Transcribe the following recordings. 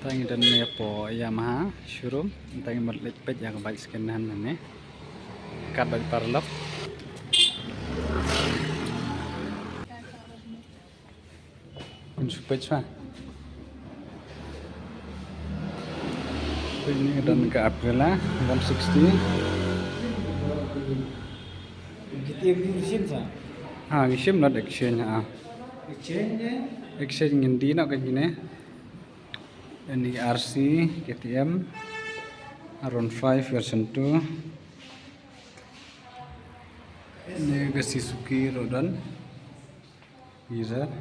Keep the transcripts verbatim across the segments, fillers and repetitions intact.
Tang i don ne po Yamaha showroom, tang i mat lek pet ya ka bike second hand ne. Kat bike paralok. Kun su pet swa. Pet ni don ka Aprilia one sixty. Kita exchange sa? Ha, ngi shim not exchange ha. Exchange ne? Exchange ngin di no ka jine. Ini R C K T M R one five version two. Ini ka Suzuki Rodan. Geyser.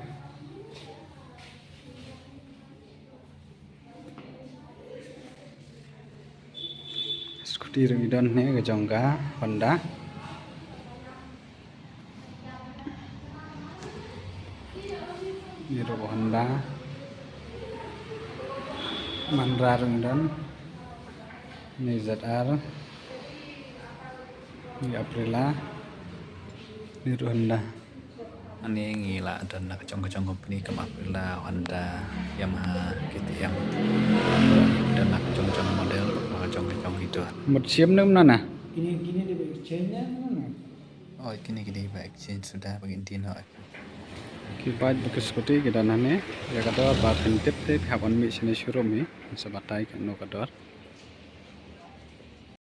Scooty ruh i don ne ka jong ka Honda. Ni ruh Honda. Mahindra ruh i don. Ni Z R. Ni Aprilia. Ni ruh Honda. Ani ngi la don na ka jong ka jong company kum Aprilia, Honda, Yamaha, K T M. Don na ka jong ka jong model, na ka jong ka jong itu. Mut shim ne mna na? Kini kini di exchange ne mna? Oh, kini kini ba exchange suda bagi inti no. Ki bike bagi scooty ki don ne. Ya ka dor ba pyntip te phi hap wan mih shane showroom hi. Sa batai ka no ka dor.